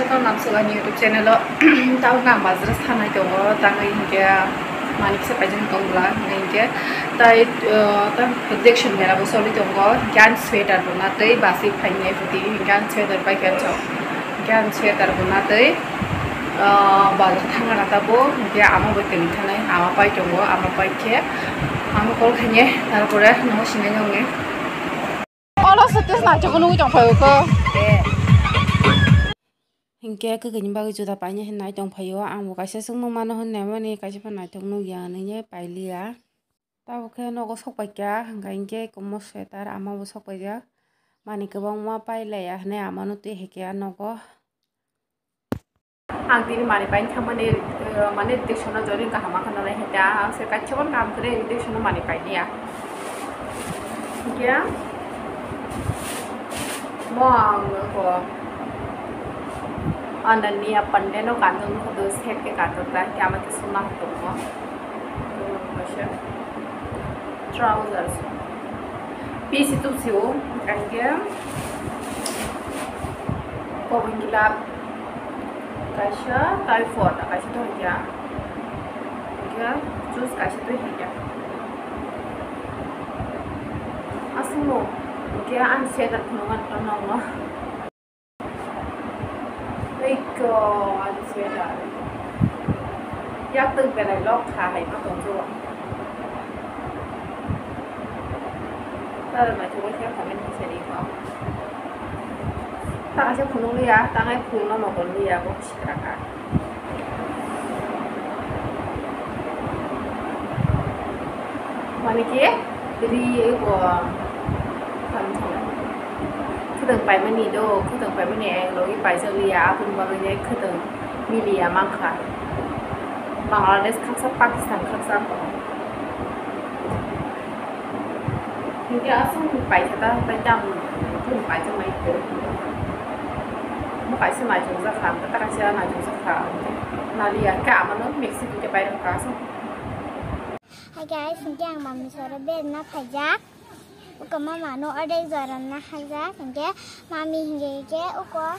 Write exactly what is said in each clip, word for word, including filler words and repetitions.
Tamo namsuk ani YouTube channel o. Tamo nang bazar sanai tongo, tangwi hinkhe manwi kisa paijak tong bwla hinkhe tai, uh, tamo Dekshan mela bo choli tongo, hinkhe ani sweater bo natwi basi phainai phuti, hinkhe ani sweater bai khe ani sweater bo natwi, uh, bazar thangna tabuk, hinkhe ama bai tongwi thanai, ama pai tongo, ama pai khe ama call khainai, tarpore nogo sinai nangni. Olo sete snai chukgo nugwi tongphai uko. Hinkhe kwkwi ni bagwi juda painai hinwi nai tongphaio, ang bo kaisa chwngno mano hinwi mani kaisa phano naithok nukya hinwi pailiya. Tabuk khe nogo sokpaikha, hwnkha hinkhe komo sweater ama bo sokpaijak, mani kwbangma pailaiya hinwi amano twi hikhe ah nogo. Ang tini mani paina thangmani, eh, mani Dekshan no join kaham khe nalai hita, ang se kaisa phano kaham khe Dekshan no mani pailiya. Hinkhe mo ang ko Ananya Pandey no kanjak nukha do, set khe kanjak ta, hinkhe ama khe sumna tongo. Kaisa trousers. Pisi tupsio, hinkhe kobong gila kaisa, tai phota kaisa tongya. Hinkhe juice kaisa twi hinkhe. Aswkno, hinkhe ani sweater phunukmani tongma. Tei ko ani sweater. Yak twi belai lok kha hai ma tong jo. Tara mai thok khe comment khe sari ko. Ta kaisa phunuk liya, ta ngai phunuk no mokol liya bo sikra kha. Mani khe ri eko tamo tamo. Khwtwng paimani do, khwtwng paimani ang logi paijak liya, aboni bagwi le khwtwng miliya mankha. Bangladesh khaksa, Pakistan khaksa. Hinkhe aswk paikha ta, tai tamo khwtwng paijak mai khe. Mo kaisa naichomjak kha, ta kaisa naichomjak kha. Naliya khe amano mixi khe pairwkha aswk. Hi guys, hinkhe ang mami soro berna phaijak. Uko mama no ordek jora na hajak, hinkhe mami hinkhe khe uko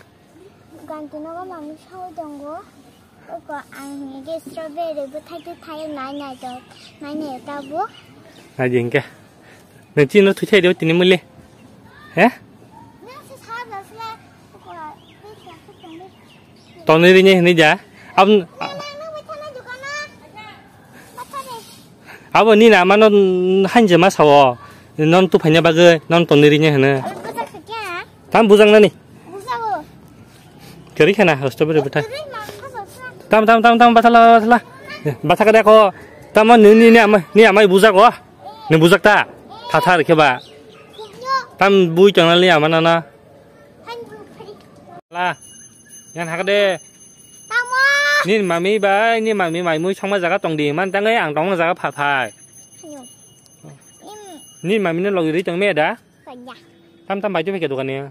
ganti nogo mami sawi tongo. Uko ang hinkhe strawberry bo thaitwi thaio nai nai to, nai nai tabuk. Nai di hinkhe. Nang chini no thwi thai de tini muli. He? Nang se sa da sle uko. Tonwi rini hinwi ja. Abon abo nini amano hainje ma sao. Non tu phaina bagwi non tonwi rini hino. Tam bujang nani. Kari khana strawberry bwthai. Tam tam tam tam bathala bathala. Batha kada ko. Tamo nini ni amai ni amai bujak o. Ni bujak ta. Thathar khe ba. Tam bui tongnali amana na. La, yan hakde. Tamo. Nini mami bai, nini mami mai mui songma jaga tong di, man tangwi ang tongma jaga pha phai. Ayo. Im. Nini mami no logi ri tong me da? Kanya. Tam tam bai tu phai khe dokan ya.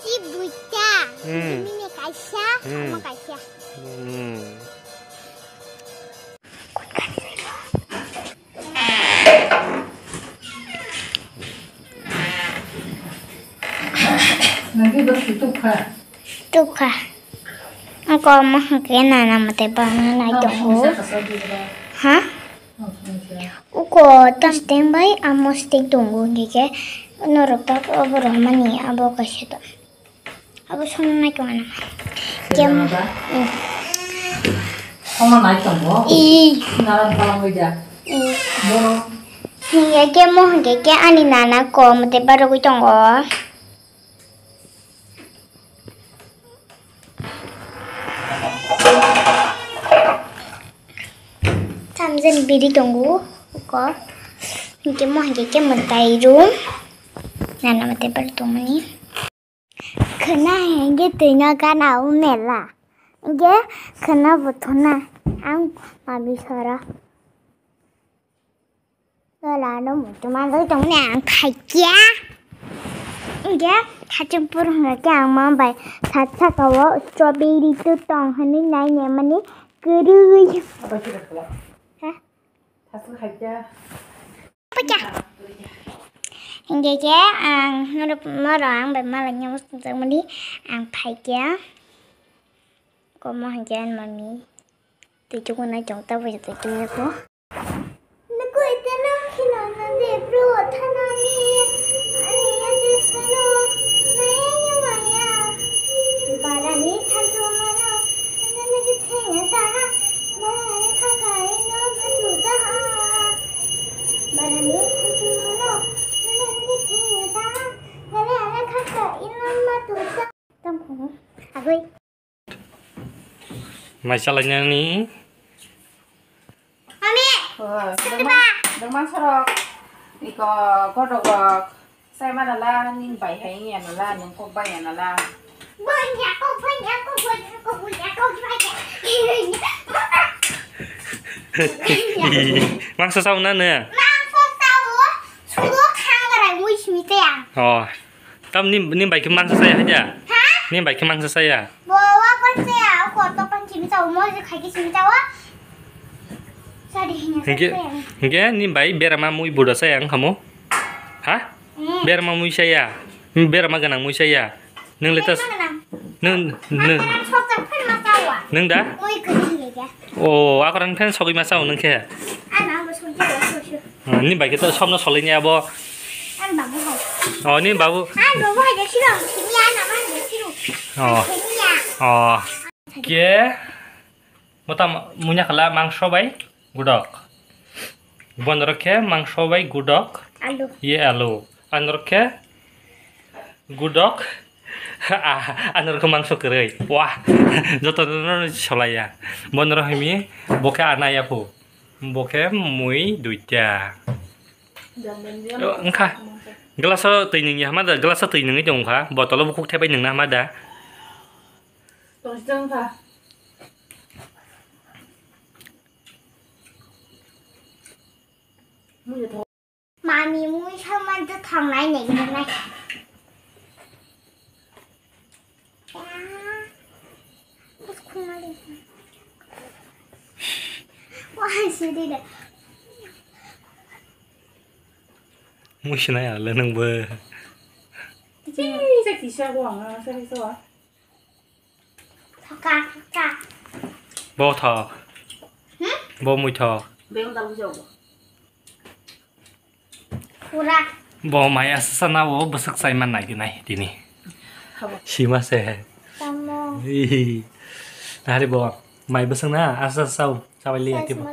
Chip duita. Hmm. Mini kaisa, hmm. Ama kaisa. Hmm. Tukha. Ako mo hake nana mate bana nai tongo. Ha? Uko tam sting bai amo sting tongo hingke norok tak obo romani abo kaisa to. Abo song nai tong ana. Kem. Song nai tongo. I. Nara balang wija. I. Bono. Hiya kemo hingke ke ani nana ko mate barogoi tongo. Tamjani biri tongo ko. Hingke mo hingke ke mwtai room. Nana mate bar tongmani. Khwna hingke twino gana o mela. Hingke khwna bo thona ang mami sora. Lola no muchung manjagwi tongmani ang thaikia. Hingke khachung pur hingke ang ma bai sat saka o strawberry to tong hinui nai nemani kwrwi. Ha? Pacha. Hingke ke ang norok, norok ang bai mala nyamo songjakmani ang phaikia. Komo hwnkhe ani mami twi chugo nai chwng tabuk twi chugo. Nukui teno khino nande bro thanani ani yadi salo naya maya. Barani thantu mano nana nagi thenya ta. Barani khakai no bhatu da. Barani thantu mano nana nagi thenya ta. Gale ale khakai no matu da. Tam kono. Agoi. Mai chalainani. Mami. Oh, dengma, dengma sorok. Iko kodok rok. Sai mana la, ning bai hai ya na la, ning kok bai ya na la. Bai ya, kok bai ya, kok bai ya, kok bai ya, kok bai ya. Mangsa sao na ne? Mangsa sao. Sulo khang rai mui simi te ang. Oh. Tam ni, ni bai khe mangsa saya haja? Ha? Ni bai khe mangsa saya? Bo wa kon saya, ko to kon simi ta, mo je khai ke simi ta wa. Sadi hinya. Hingke, hingke ni bai berama mui buda saya ang kamo? Ha? Hmm. Berama mui saya. Berama ganang mui saya. Nung letas. Berama ganang. Nung, nung. Akoran sok tak pen ma ta wa. Nung da? Mui kiri ya. Oh, akoran pen sogwi ma sao nung khe. Ana ang bo sok ya, sok sok. Ah, ni bai khe to somno solai ni abo. Ang babu hai. Oh, ni babu. Ang babu hai de siro, sini ana ma de siro. Oh. Sini ya. Oh. Ke. Motam munya khala mangso bai gudok. Bonrok khe mangso bai gudok. Alu. Ye alu. Anrok khe gudok. Ah, anrok khe mangso kwrwi. Wah. Joto no solai ya. Bonrok himi bo khe ana ya phu. Bo khe mui duita. Wngkha. Glass o twi nungya hama da, glass o twi nungwi tongkha. Bottle o bukhuk thepai nungna hama da. Mami mui saman to thangnai nai nai. Wah, sini deh. Mui sinai ale nungbo. Sisa kisa ko ang sa kisa. Thaka, thaka. Bo thok. Hmm? Bo mui thok. Beng dal bujau. Pura. Bo mai asasa na bo bwswk sai man nai nai tini. Habo. Sima se. Tamo. Ih. Nahari bo mai bwswk na asasa sao sabai liya tibo.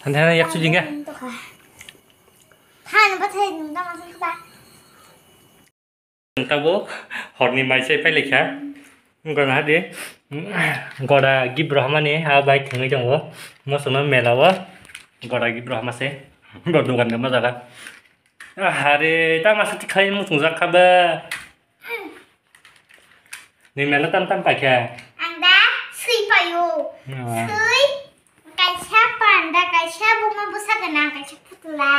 Thani thani yak sujinga. Tamo. Thani bathai nung tamo sa. Tabuk horni mai se pailai kha. Wngkha hadi, goda gift rohormani ha bai thwngwi tongo. Mosono mela o goda gift rohorma se. Bo dogan gama jaga. Ahare, ta masa tikhlai muchungjak kha ba. Ni mela tam tam paikha. Ang da swi paio. Ah. Swi. Kaisa panda, kaisa buma bwsa gwnang, kaisa putla.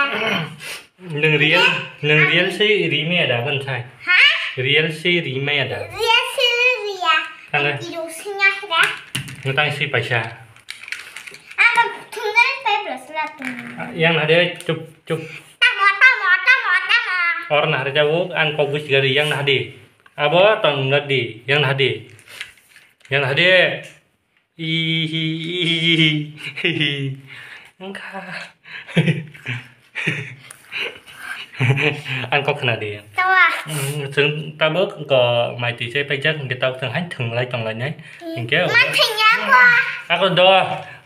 Nung real, nung real se rimaya da, bwthai? Ha? Real se rimaya da? Real se riya. Kale? Ang kiro singya hira. Nung tang si paisa. Ang thungjani pai bwla sila tung. Ah, yang hade chup, chup. Tamo, tamo, tamo, tamo. Or na hade jabo, ang kok busi gari yang na hade. Abo tong na di, yang na hade. Yang na hade. Ihihihi. Wngkha. Ang kok khna di. Tawa. Mm, chwng tabuk ko mai twi chai paijak, hwnkhe tabuk chwng hai thwnglai tonglainai. Mm. Hwnkhe ma thwngya ko. Ako do,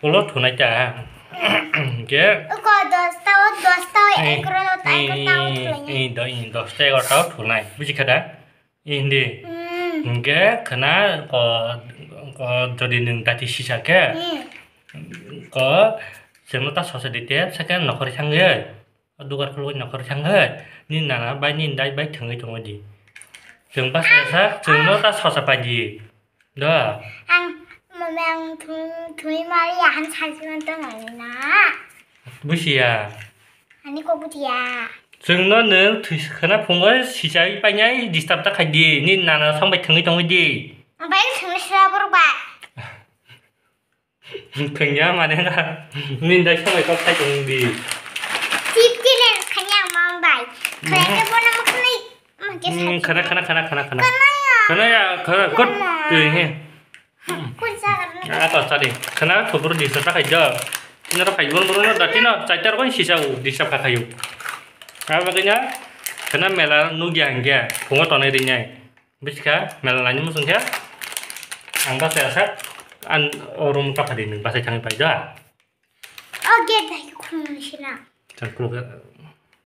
ulo thunai ta. Hwnkhe. Ko dosta, o dosta, eh, egarota, eh, egarota, o eh, thwlainai. Eh, do, eh, dosta, egarota, o thunai. Buji kha da? Hindi. Hmm. Hingke khna ko, ko jodi nwng dati sisa khe, hmm, ko chwngno ta sosa di te, sakhe nokhor thangwi, dugar khulwi nokhor thangwi, nini nana bai nini dai bai thwngwi tongwi di. Chwng basa sak, chwngno ta sosa pai di. Do. Ang, mami, ang thung, thungwi mari, ang sajman tongmani na. Busiya. Ani kok bujiya. Chwngno nwng thwi khwna phungo sichai painai disturb ta khai di. Nini nana song bai thwngwi tongwi di. Ang bai thwngwi sra borok bai. Thwngya mane na. Nini dai song bai kok khai tong di. Tip tile khanya mam bai. Khaya ke bona mukhnai. Khana, khana, khana, khana, khana. Khana ya. Khana ya, khana. Kot. Khana. Twi he. Kun sa karna. Ah, to sadi. Khana khubur disturb ta khai do. Tino ro khai bor bor no da tino chaita ro sisa u disturb kha khayu. Abo bagwi na khana mela nugya hingya phungo tonai rinai. Biskha mela laini musung khe. Ang basa asa an o room ta phadi nung basa thangwi pai do. Oke, dai khum sina. Chang kulu khe.